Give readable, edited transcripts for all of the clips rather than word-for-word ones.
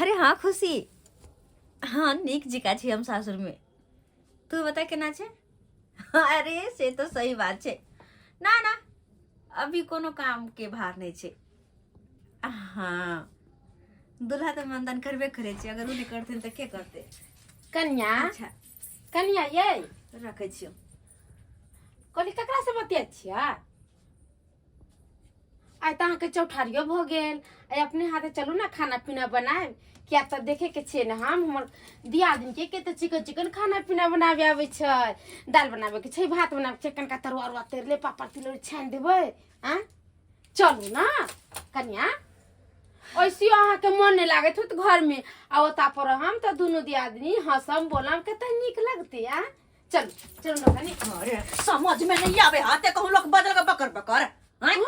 अरे हाँ खुशी, हाँ नीक जिका छी हम सासुरमे। तू बता केना छै? अरे से तो सही बात छै। ना ना अभी कोनो काम के भार नहीं छै। हाँ दुल्हा तऽ मानदान करबे करै छै, अगर ओ नहि करथिन तऽ के करतै? कनिया। अच्छा। कनिया यै। रखै छियौ। कहली ककरा से बतियाइ छियै? आइ तऽ अहाँके चौठारियो भऽ गेल, आइ अपने हाथे चलू ने खाना पीना बनायब, किया तऽ देखेके छियै ने हम हमर दियादिनके कते चिकन चिकन खाना पीना बनाबे आबै छै। दालि बनाबेके छै, भात बनाबेके छै, कनिका तरुआ उरुआ तरि ले, पापड़ तिलौरी छानि देबै। आँय चलू ने कनिया, ऐसियो अहाँके मन नहि लागैत होत घरमे, आ ओता पर हम तऽ दुनू दियादिनी हँसम बोलम, कते नीक लगतै। आँय चलू चलू ने कनि। अरे समझ में नहीं आवे हाथे कहूँ लोग बदल के बकर बकर हैं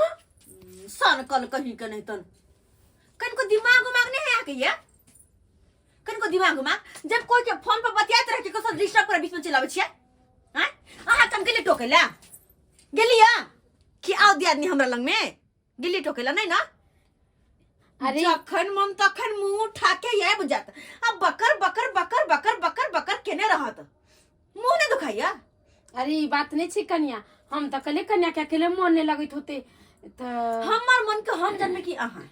सन कल कहीं के नहीं तन कनको दिमाग उमाग नहीं है आके ये कनको दिमाग उमाग जब कोई के फोन पर बतियात रहे के कसो डिस्टर्ब करे बीच में चलावे छियै हैं। अहाँ कम गेली टोकेला गेलिया कि आओ दियादनी हमरा लंग में गेली टोकेला नहीं ना? अरे जखन मन तखन मुंह उठा के आबि जात आ बकर बकर बकर बकर बकर बकर केने रहत, मुंह नहीं दुखाइया? अरे ई बात नहीं छै कनिया, हम तऽ कहलियै कनिया के अकेले मन नहीं लगैत होते तऽ। हमर मन के हम जनमे कि अहाँ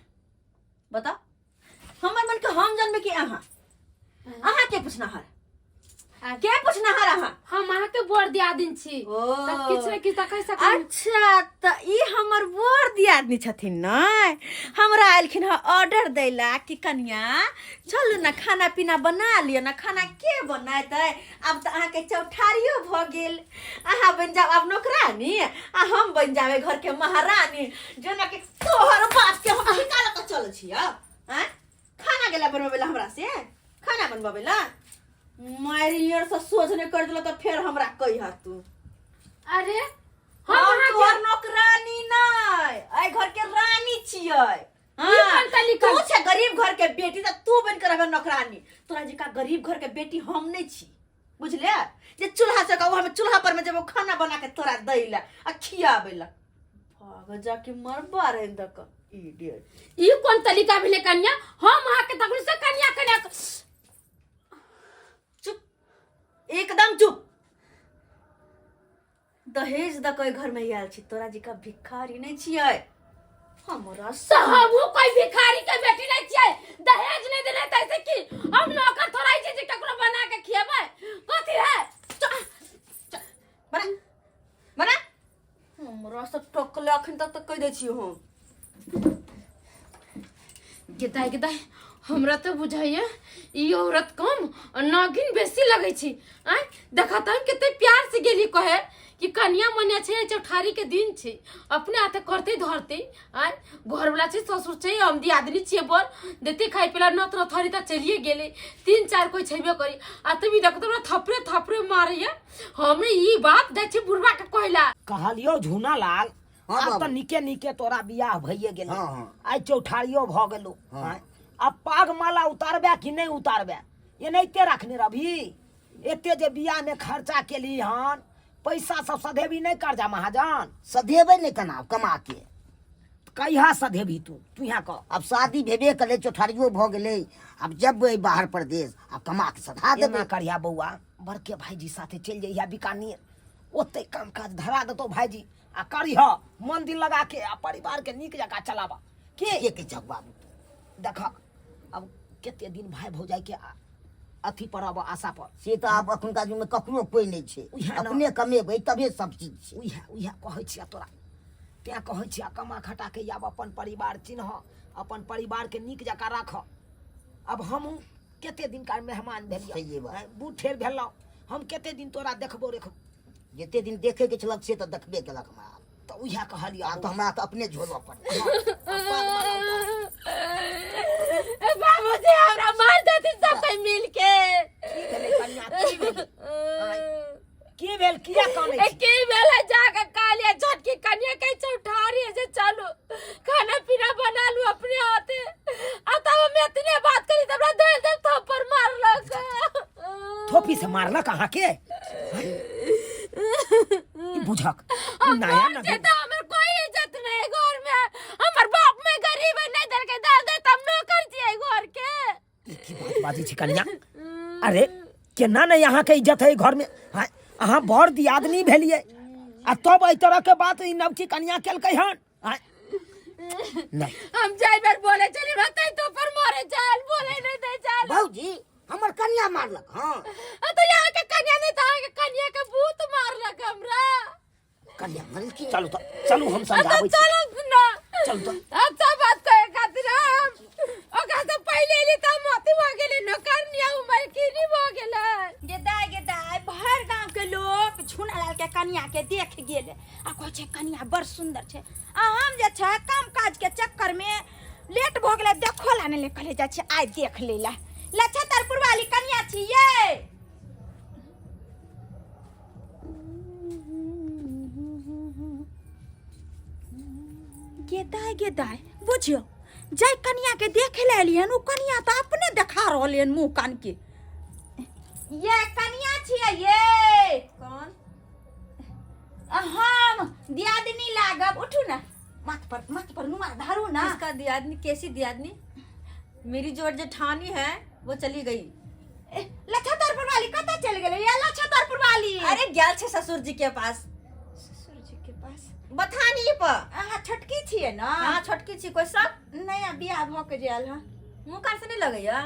बताओ? हमर मन के हम जनमे कि अहाँ? अहाँ के पूछनाहर? के पूछनाहर अहाँ? हम अहाँके बड़ दियादिन छी। ओ। तऽ किछु ने किछु तऽ कहि सकै। अच्छा तऽ ई हमर बड़ दियादनी छथिन ने, हमरा एलखिन हँ ऑर्डर दैला कि कनिया चलू ने खाना पीना बना लिअ ने, खाना के बनेतै? आब तऽ अहाँके चौठारियो भऽ गेल, अहाँ बनि जाउ आब नौकरानी आ हम बनि जाबै घरके महारानी। जेना कि तोहर बाप के हम ठिका लऽ कऽ चलै छियै। आँय खाना गेला बनबे ला, हमरा से खाना बनबे ला मारि से सोझ नहि कर देलक तऽ फेर हमरा कहिह तू। अरे हम हम अहाँके तोहर नौकरानी नहि, एहि घर के रानी छियै। ई कोन तरीका? तू छै गरीब घर के बेटी तऽ तू बनि के रहबे नौकरानी। तोरा जकाँ गरीब घर के बेटी हम नहि छी, बुझले? जे चूल्हा से कहू हम चूल्हा पर में जब खाना बना के तोरा दै ला आ खियाबै ला भाग जाके मरबा रहे दक इडियट। ई कोन तरीका भेलै कनिया? हम अहाँके तखन से कनिया कनिया। चुप, एकदम चुप। दहेज द के घर में आयल छी, तोरा जी का भिखारी नहीं छियै हमरा। तऽ हमहूँ कोई भिखारी के बेटी नहीं छियै। दहेज नहीं देने तैसे की हम नौकर थोड़ा ही छियै जे ककरो बना के खिएबै? कथी है? बना बना हमरा सब टोकले अखन तक तऽ कहि दै छियै हम। गेदाय गेदाय, हमरा तऽ बुझाइया ई औरत कम आ नागिन बेसी लगै छै। आँय देखा तऽ हम कते प्यार से गेली कहे कि कनिया मनिया छै, चौठारी के दिन छै, अपने हाथे करते धरते। आँय घरवाला छै, ससुर छै, हम दियादनी छियै, बर देते खाइ पिला नत नथरी तऽ चलिए गेलै, तीन चार कोइ छेबे करी, आ तभी देखो तऽ हमरा थपरे थपरे मारैया। हमरे ई बात जाइ छै बुढ़वा के कहला। कहलियौ झूना लाल। हाँ आब बाबू। तऽ नीके नीके तोरा बियाह भइए गेल। हाँ, हाँ। आइ चौठारियो भऽ गेलो। हाँ। आँय, आब पाग माला उतारबे कि नहि उतारबे? एनाहिते रखने रहबी? एते जे बियाह में खर्चा केली हन, पैसा सब सधेबी नहि कर्जा महाजन? सधेबै नहि केना कमा के? कहिया सधेबी तू? तू यहाँ कह। आब शादी भेबे कलै, चौठारियो भऽ गेलै, आब जबै बाहर परदेश, आब कमा के सधा देबै। एना करिया बौआ, बड़के भाईजी साथे चलि जइहा बीकानेर, ओतै काम काज धरा देतौ भाईजी, आ करिह मन दिल लगा के आ परिवार के नीक जकाँ चलाबा के। के कहै छहक बाबू? देखक अब कते दिन भाई भौजाई के अथी पर अब आशा पर। से तऽ आब एखुनका युगमे ककरो कोइ नहि छै। उएह ने। अपने कमेबै तबे सब चीज छै। उएह उएह कहै छियै तोरा, तें कहै छियै कमा खटा के आब अपन परिवार चिन्ह, अपन परिवार के नीक जकाँ राख। अब हमहूँ कते दिनका मेहमान सहिए भेलियै, बात। बूढ़ ठेर भेलहुँ हम, कते दिन तोरा देखबो रेखबो? जते दिन देखे के छलक से तऽ देखबे केलक हमरा। तऽ उएह कहलियै। आब तऽ हमरा तऽ अपने झोलऽ पड़तै। बाबूजी हमरा मार देथिन सब कोई मिल के। की भेलै कनिया, की भेलै? आँय, की भेल, किया कानै ए, छी? की भेल है? जाके कहलियै छोटकी कनिया के चौठारी है जे चलू खाना पीना बना लू अपने हाथे, आ तब हम एतने बात करी त हमरा धोल धोल थप्पड़ मारलक। थोपी से मारलक अहाँके? ई बुझक हम नया कौन नबी छै तऽ हमर कोई इज्जत नहीं है घर में, हमर बाप में गरीब है, नहीं देलकै दाल दे तब नौकर छियै घर के। ई की बात बाजै छी कनिया? अरे केना ने अहाँके इज्जत है घर में? हाँ, अहाँ बड़ दियादनी भेलियै आ तब एहि तरह के बात ई नवकी कनिया केलकै हन? आँय? नहीं। हम जाय बेर बोले चली रहते तो पर मारे चाल बोले नहीं दे चाल। भौजी हमर कनिया मारलक। हाँ। आ तो यहाँ के कन्या नहीं था, के कन्या के भूत मारलक हमरा। कन्या मरलकी। चलू तो चलू, हम आ तो समझाबै छी। चलो ना। चलू तो। अच्छा बात कहे खातिर हम ओकरा से पहले एली त मती भ गेली, नौकरनिया उमर की भ गेलै। गे दाय गे दाय, भर गांव के लोग झुनालाल के कनिया के देख गेल आ कहै छै कनिया बड़ सुंदर छै, आ हम जे छै काम काज के चक्कर में लेट भ गेलै, देखो ला नहीं कहले जाइ छै आइ देख ले ला। लछतरपुर वाली कनिया छियै। गे दाय गे दाय, बुझियो जाय कनिया के देखे ले एलियन, उ कनिया तऽ अपने देखा रहल हन मुंह कान के। ये कनिया छियै ये? कौन? हम दियादनी लागब। उठू ना, माथ पर माथ पर नुआ धारू ना। किसका दियादनी? कैसी दियादनी? मेरी जो जेठानी है वो चली गई। लछतरपुर वाली कतऽ चल गेलै? ये लछतरपुर वाली। अरे गेल छै ससुर जी के पास। ससुर जी के पास? बथानी पर। अहाँ छोटकी छियै ना? हाँ छोटकी छी। कोई सब नया बियाह भऽ के जायल हन। मुँह कान से नहीं लगैया?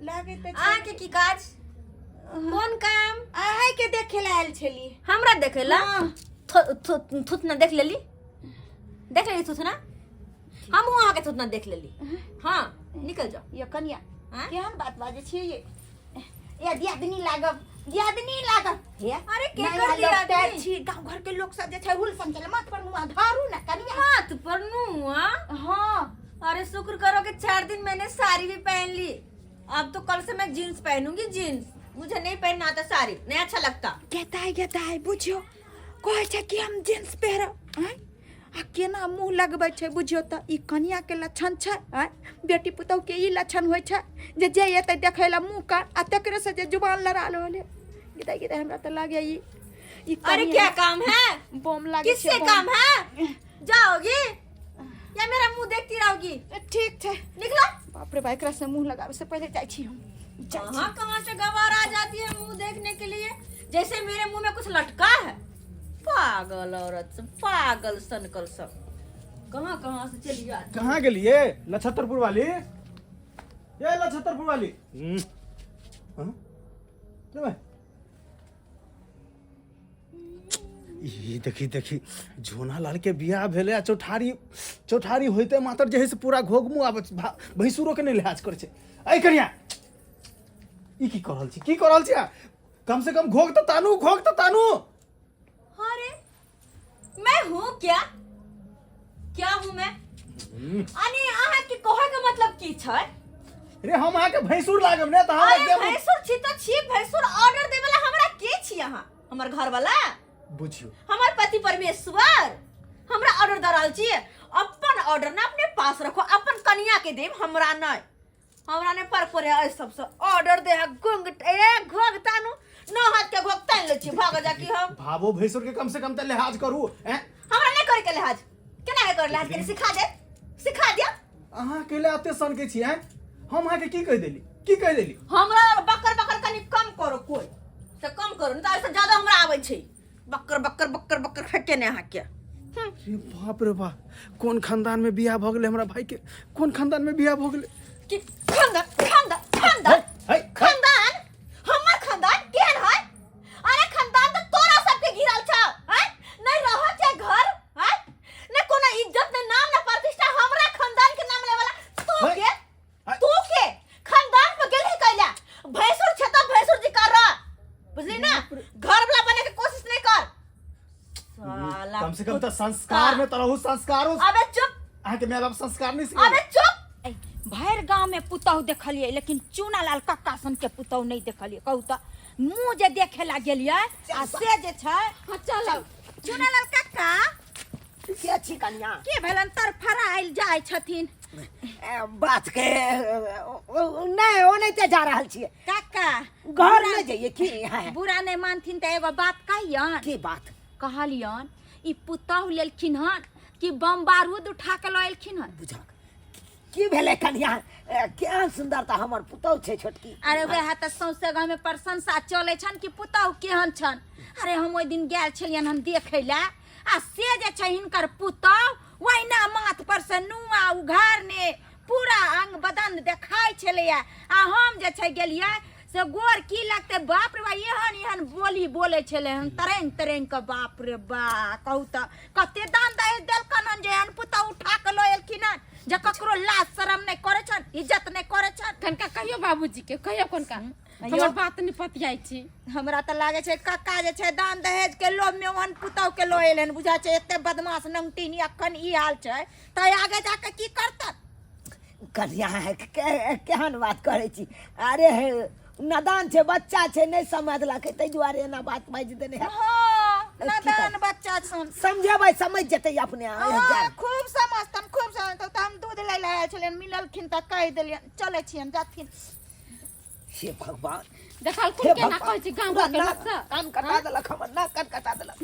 लागै तऽ छै। अहाँके की काज? कोन काम? अहाँ के देखे ला आयल छली। हमरा देखे ला? हाँ। थुथना देख लेली, देख लेली थुथना, हमहूँ अहाँके थुथना देख लेली। हाँ निकल जाओ। ये कनिया हाँ? केहन बात बाजै छियै ये? ये दियादनी लागब, दियादनी लागब। हे अरे नया केकर लोग दियादनी? तैर छी, गाँव घर के लोग सब जे छै हुल समझल। माथ पर नुआ धारू ना कनिया। माथ पर नुआ? हाँ। अरे शुक्र करो कि 4 दिन मैंने साड़ी भी पहन ली, अब तो कल से मैं जीन्स पहनूंगी। जीन्स मुझे नहीं पहनना आता, साड़ी नहीं अच्छा लगता। कहता है कहता है, बुझियो कहै छै कि हम जीन्स पहिरब। आँय आ केना मुँह लगबै छै बुझियो तऽ ई कनिया के लक्षण छै? आँय बेटी पुतहु के ई लक्षण होइ छै जे जे एतै देखै ला मुँह कान आ तकरे से जे जुबान लड़ा रहल है। गिदा गिदा हमरा तऽ लागे ई ई अरे कनिया क्या काम है? बम लागे छै, किससे बम। काम है? जाओगी या मेरा मुंह देखती रहोगी? ठीक छै। निकलो। बाप रे बा, एकरा से मुँह लगावे से पहले जाइ छी हम, जाइ छी। कहाँ कहाँ से गवार आ जाती है मुंह देखने के लिए, जैसे मेरे मुंह में कुछ लटका है। पागल औरत सब, पागल सनकल सब कहाँ कहाँ से चली आती। कहाँ गेलिए नक्षत्रपुर वाली? ये नक्षत्रपुर वाली। हाँ? ले भाई। ई देखी देखी झोना लाल के बियाह भेलै आ चौठारी चौठारी होइते मातर जे है से पूरा घोघ मुँह आबै छै, भैंसुरो के नहि लिहाज करै छै। ऐ कनिया, ई की कऽ रहल छी, की कऽ रहल छी अहाँ? कम से कम घोघ तऽ तानू, घोघ तऽ तानू। अरे मैं हूँ क्या, क्या हूँ मैं? अने अहाँ के कहे के मतलब की छै? रे हम अहाँके भैंसुर लागब ने तऽ हमरा अरे देब। भैंसुर छी तऽ छी, भैंसुर ऑर्डर देवे ला हमरा के छी अहाँ? हमर घर वाला? बुझियौ हमर पति परमेश्वर हमरा ऑर्डर दऽ रहल छी। अपन ऑर्डर ना अपने पास रखो, अपन कनिया के देब, हमरा नहीं, हमरा नहीं फर्क पड़े एहि सबसे। ऑर्डर दे है गोंग ए घोघ तानू, नौ हाथ के घोघ तान लै छी, भाग जा की हम। भावो भैंसुर के कम से कम तऽ लिहाज करू। हैं? हमरा नहीं करे के लिहाज, केना के करे लिहाज? कनी सिखा दे, सिखा दिया। अहाँ अकेले एते सन के छी? हैं? हम अहाँके की कहि देली, की कहि देली? हमरा बकर बकर कनी कम करो, कोई से कम करो, नहीं तऽ एहिसँ ज्यादा हमरा आबै छै बकर बकर बकर बकर फेके ने अहाँके। रे बाप रे बाप, कोन खानदान में बियाह भऽ गेलै हमरा भाई के? कोन खानदान में बियाह भऽ गेलै? कि खानदान खानदान खानदान है, है, है। खानदान? हमर खानदान केहन है? अरे खानदान तऽ तोरा सबके गिरल छौ। हैं? नहीं रह छै घर, हैं? नहीं कोनो इज्जत, नहीं नाम, नहीं प्रतिष्ठा। हमरा खानदान के नाम लेवाला तू है, के? है। तू के खानदान पर गेलही कैला? भैंसुर छै तऽ भैंसुर जी कर रह, बुझली ना? घर वाला बने के कोशिश नहीं कर साला। कम से कम तऽ संस्कार में तऽ रहू, संस्कारो। अबे चुप। अहाँके माय बाप संस्कार नहीं सिखेलक? अबे चुप। भरि गाँव में पुतहु देखलियै, लेकिन चूनालाल कक्का सन के पुतहु नहीं देखलियै। कहू तऽ मुँह जे देखे ला गेलियै आ से जे छै। हाँ चलो। चूनालाल कक्का। के छी कनिया? के भेलन तरफरायल जाइ छथिन? बात के नहि ओनाहिते जा रहल छियै। काका घर नहि जइयै की? हाँ। बुरा नहि मानथिन तऽ एगो बात कहियन। की बात? कहलियन ई पुतहु लेलखिन हन कि बम बारूद उठा के लऽ एलखिन हन? बुझक की भेलै कनिया? केहन सुन्दर तऽ हमर पुतहु छै छोटकी। अरे वएह तऽ सौंसे गाँवमे प्रशंसा चलै छनि कि पुतहु केहन छनि। अरे हम ओहि दिन गेल छलियनि हन देखै लए, आ से जे छै हिनकर पुतहु ओहिना माथ पर से नुआ उघारने पूरा अंग बदन देखाइ छलैया। आ हम जे छै गेलियै से गोर की लगतै, बाप रे बा, एहन एहन बोली बोलै छलै हन तरंग तरंग के, बाप रे बा। कहू तऽ कते दान दहेज देलकन हन जे एहन पुतहु उठा के लऽ एलखिन हन, जे ककरो लाज शरम नहि करै छन, इज्जत नहि करै छन। कनका कहियो बाबूजी के कहियो, कनका हमर बात नहि पतियाइ छी। हमरा तऽ लागै छै कक्का जे छै दान दहेज के लोभ में ओहन पुतहु के लऽ एलै हन। बुझा छै एते बदमाश नंगटीनी अखन ई हाल छै तऽ आगे जाके की करतन? कनिया केहन बात करै छी? अरे हे, नादान छै, बच्चा छै, नहि समझलकै ताहि दुआरे एना बात बाजि देने है। हँ, नादान बच्चा छन। समझेबै समझ जेतै अपने। हँ, खूब समझतन, खूब समझतन। तऽ हम दूध लै लए आयल छलियनि, मिललखिन तऽ कहि देलियनि, चलै छियनि, जाथिन। हे भगवान, देखलखुन हे केना भगवान, कहै छै गाँव पूरा घरके नाक लोकसँ। कान कटा देलक हमर, नाक कान कटा देलक।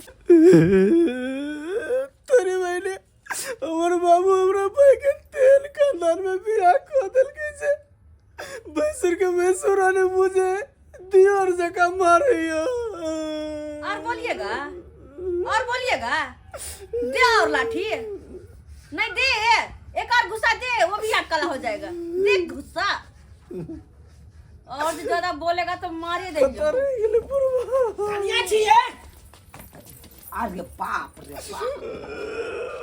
तोरे बहिने, हमर बाबू हमरा भाई के तेल खानदान में बियाह कऽ देलकै छै। भैंसुर के भैंसुर ने मुझे दियोर जकाँ मारैया। और बोलिएगा, और बोलिएगा, दे और लाठी नहीं दे, एक और गुस्सा दे, वो भी अटकला हो जाएगा। दे गुस्सा, और जो ज्यादा बोलेगा तो मारे देंगे। अरे गेलै बुढ़वा। कनिया छियै? अरे बाप रे बाप,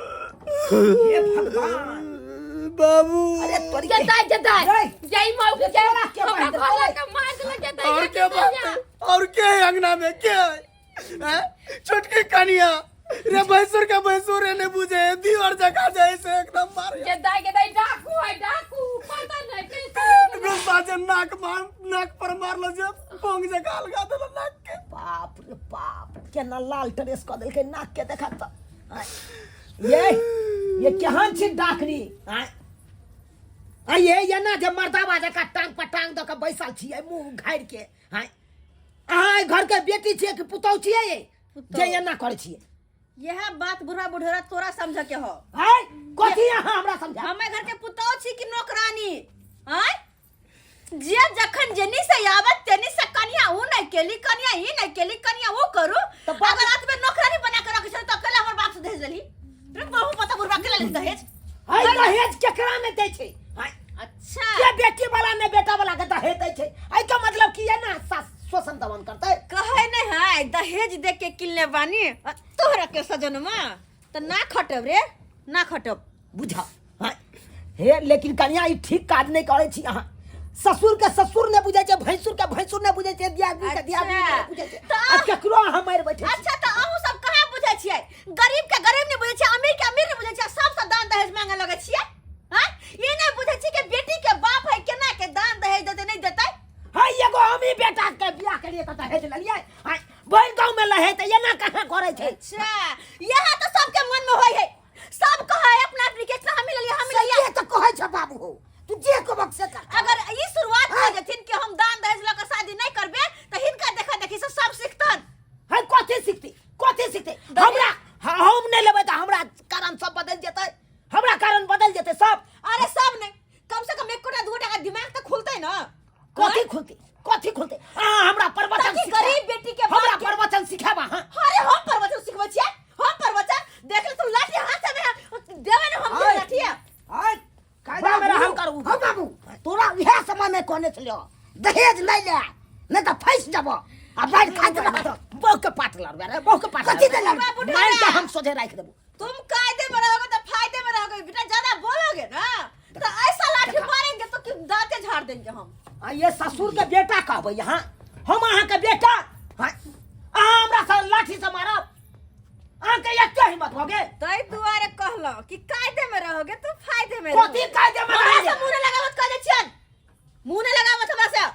हे भगवान। बाबू। अरे तोरी जदाई जदाई रे। जय मऊ के तोरा के हमरा मारि घर देलकै? लग के मार देलक जदाई। और क्या बात है? और क्या है अंगना में, क्या है हैं? छोटकी कनिया रे, भैंसुर के भैंसुर ने बुझे दीवार जगह जाए से एकदम मार। जदाई जदाई, डाकू है डाकू, पता नहीं कैसे गुस्सा से नाक मार, नाक पर मारलो जे पोंग जगह लगा देलो नाक के। बाप रे बाप, केना लाल ड्रेस कऽ देलकै नाक के, देखा तऽ। आँय, ये केहन छी डाकनी? आँय आँय, ये एना जे मर्दाबा जकाँ टांग पर टांग दऽ कऽ बैसल छियै मुँह घारि के। आँय, अहाँ एहि घर के बेटी छियै कि पुतहु छियै ये जे एना करै छियै? यह बात बुढ़ा बुढ़ेरा तोरा समझ के हो। आँय, कथी अहाँ हमरा समझा? हमें घर के पुतहु छी कि नौकरानी? आँय, जे जखन जेनी से आवत तेनी से कनिया ऊ नहीं केली, कनिया ई नहीं केली, कनिया वो करू। तऽ बाप- अगर रात में नौकरानी बना के रखे छल तो अकेले हमर बाप से दहेज लेली रे, बहु पता बुढ़वा के लेली दहेज। आँय, दहेज केकरा ने दै छै? आँय, अच्छा, के बेटी वाला ने बेटा वाला के दहेज दै छै? एहि के मतलब की है ना सास शोषण दमन करतै? कहे नहीं है दहेज दे के किनले बानी आ तोहरा के सजनमा तो ना खटब रे, ना खटब। बुझा हाँ। हे, लेकिन कनिया ई ठीक काज नहि करै छी अहाँ। ससुर के ससुर नहि बुझै छै, भैंसुर के भैंसुर नहि बुझै छै, दियादनी के दियादनी नहि बुझै छै, आ केकरो अहाँ मारि बैठे छी। अच्छा, तऽ अहूँ सब कहाँ बुझै छियै? गरीब के गरीब नहि बुझै छियै, अमीर के अमीर नहि बुझै छियै, सबसँ दान दहेज मांगे लगै छियै। हाँ, ई नहि बुझै छियै कि बेटी के बाप है, केना के दान दहेज देतै नहि देतै? है, एगो हमही बेटा के बियाह केलियै तऽ दहेज लेलियै। हाँ, भरि गाँव में लहे तऽ एना कहाँ करै छै? अच्छा, यह तऽ सबके मन में होइ है, सब कहै है अपना अपनी के हम लेलियै, हम लेलियै। सहिए तऽ कहै छ बाबू हो, तू जे कहबक से कर। अगर ई शुरुआत कर देथिन कि हम दान दहेज लऽ के शादी नहीं करबे तऽ हिनका देखा देखी से सब सीखतन। है, कथी सीखती, कथी सीखते? हमरा हम नहि लेबै तऽ हमरा कारण सब बदलि जेतै, हमरा कारण बदलि जेतै सब। अरे सब नहीं, कम से कम एकोटा दूटा का दिमाग तऽ खुलतै ना। कथी खुलते, कथी खुलते? अहाँ हमरा प्रवचन ताकि सिखायब। गरीब बेटी के हमरा बाप के- प्रवचन सिखायब अहाँ? अरे हम प्रवचन सिखबै छियै, हम प्रवचन देख ले तू लाठी हाथ में देबै ने हम आय। लाठी। आय, कायदा में रहल करू। हँ बाबू, तोरा उएह समय में कहने छलियौ दहेज नहि ले, नहि तऽ फँसि जेबऽ आ मारि खा जेबऽ। बहु के पाट लड़बै रे, बहु के पाट। कथी के लड़बै? बाबू, मारि के हम सोझे राखि देबो। तुम कायदे में रहोगे तो फायदे में रहोगे बेटा, ज्यादा बोलोगे ना तो ऐसा लाठी मारेंगे तो कि दांते झाड़ देंगे हम। आ ये ससुर के बेटा कहबै यहाँ हम अहाँ के बेटा? हाँ, अहाँ हमरा से लाठी से मारब? अहाँ के एते हिम्मत भऽ गेल? तै दुआरे कहलो कि कायदे में रहोगे तो फायदे में कथी रहोगे। कायदे में हमरा रहोगे? से मुंह न लगावत कह दे छियन, मुंह न लगावत हमरा से।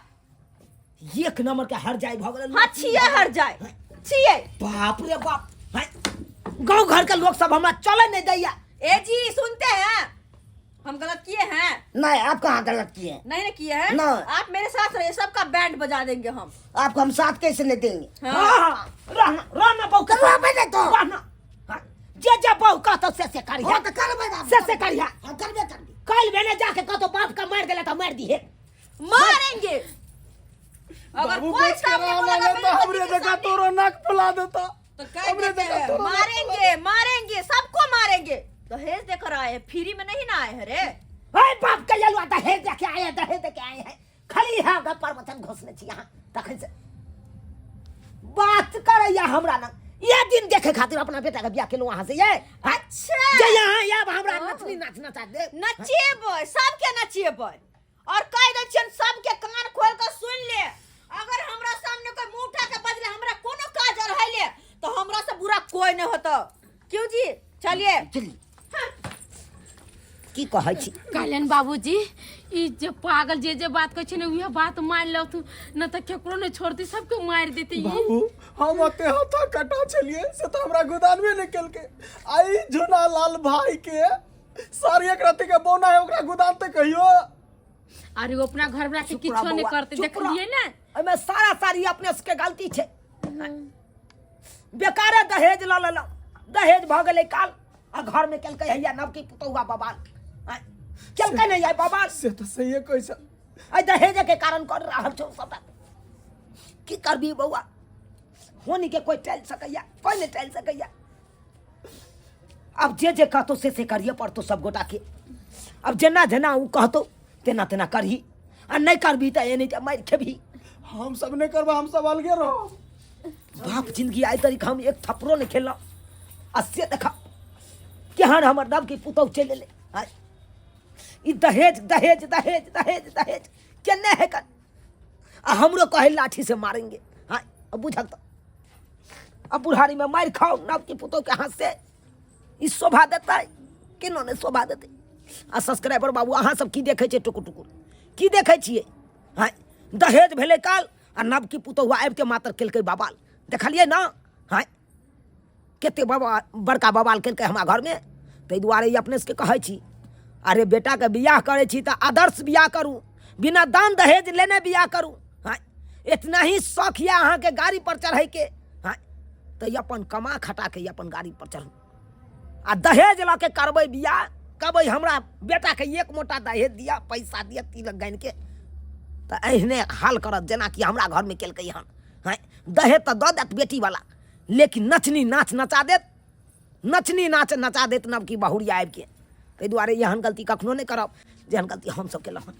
एक नंबर के हर जाय भऽ गेल। हाँ छियै, हर जाय छियै। बाप रे बाप, हैं? गांव घर के लोग सब हमरा चले नहीं दैया। ए जी सुनते हैं, हम गलत किए हैं? नहीं, आप कहाँ गलत किए? नहीं ना किए हैं। नहीं। आप मेरे साथ रहिए, सबका बैंड बजा देंगे हम। आपको हम साथ कैसे नहीं देंगे? हाँ। हाँ, हाँ, रहना रहना बहू के तो रहबे नहीं तो। रहना। हाँ, जे जे बहू कहतो से से करिहा। हाँ, तो करबे बाबू। से से करिहा। हाँ, करबे करबे। कल भेने जाके कतो बाप का मार देला तो मार दिहे। मारेंगे अगर बाबू कोई बच के सामने रह बोलेगा ना मेरे तो पति हमरे के जगह सामने। तोरो नाक फुला देता। तो कह हमरे देते जगह हैं, तोरो नाक मारेंगे मारेंगे सबको मारेंगे। दहेज देकर आए हैं, फ्री में नहीं ना आए हैं रे। ओए बाप के जलवा दहेज देके आए हैं, दहेज देके आए हैं। खाली यहाँ गप्प पर वचन घोसने छी यहाँ तखन से बात करैया हमरा लग। ये दिन देखे खातिर अपना बेटा के बियाह केलहुँ अहाँ से ये। अच्छा। जे यहाँ आयब हमरा नचनी नाच नचा देब। नचेबै, सबके नचेबै और कह दै छियनि सबके कान खोल के सुन ले, अगर हमरा सामने कोई मुंह उठा के बजले हमरा कोनो काज रहले तो हमरा से बुरा कोई नहीं होता। क्यों जी? चलिए। चलिए। की कहै छी? कहलनि बाबूजी ई जे पागल जे जे बात कहै छै ने उहे बात मान लौ तू, न तऽ केकरो नहि छोड़ती, सबके मारि देती। बाबू हम ओते हथा कटा छलिए से तो हमरा गोदानवे नहि केलकै। आई झुना लाल भाई के सारी एक राति के बौना है ओकरा गोदान ते कहियो। अरे ओ अपना घर वाला के चुप किछो रह नहि बौआ, करते, चुप रह। देखलियै ने? एहिमे सारा सारी अपने सबके गलती छै। बेकारे दहेज लऽ लेलहुँ, दहेज भऽ गेलै काल आ घर में केलकै हैया नवकी पुतौआ बबाल। आँय, केलकै नहि आइ बबाल। से तऽ सहिए कहै छ। एहि दहेजे के कारण कर रहल छौ सबटा। की करबी बौआ, होनी के कोई टालि सकैया? कोई नहि टालि सकैया। आब जे जे कहतौ से से करिए पड़तौ सब गोटा के। आब जेना जेना ओ कहतौ तेना तेना करही, आ नहि करबी तऽ एनी तऽ मारि खेबही। हम सब नहि करबा, हम सब अलगे रहब। बाप जिंदगी आइ तरीक हम एक थप्पड़ो नहि खेलहुँ, आ से देख केहन हमर नवकी पुतहु चलि एलै। आँय, ई दहेज दहेज दहेज दहेज दहेज केने है कन, आ हमरो कहै लाठी से मारेंगे। हाँ बुझल तऽ अब बुढ़ारी में मारि खाओ नवकी पुतहु के हाथ से। ई शोभा देतै केना नहि शोभा देतै? आ सब्सक्राइबर बाबू अहाँ सब की देखै छियै? टुकुर टुकुर की देखै छियै? हाँ दहेज भेलै काल आ नवकी पुतहु आबिते मात्र केलकै बवाल। देखलियै ने? हाँ कते बवाल, बड़का बवाल केलकै हमरा घरमे। ताहि दुआरे ई अपने सबके कहै छी, अरे बेटाके बियाह करै छी तऽ आदर्श बियाह करू, बिना दान दहेज लेने बियाह करू। हाँ इतना ही शौख यऽ अहाँके गाड़ी पर चढ़ैके, हाँ तऽ अपन कमा खटाके अपन गाड़ी पर चढ़ू। आ दहेज लऽ के करबै बियाह, कहबै हमरा बेटाके एक मोटा दहेज दिअ, पैसा दिअ तिलक गानिके, तऽ एहने हाल करत जेनाकि हमरा घरमे केलकै हन। हाँ दहेज तऽ दऽ देत बेटीवला, लेकिन नचनी नाच नचा देत, नचनी नाच नचा देत नवकी बहुरिया आबिके। ताहि दुआरे एहन गलती कखनो नहि करब जेहन गलती हमसब केलहुँ हन।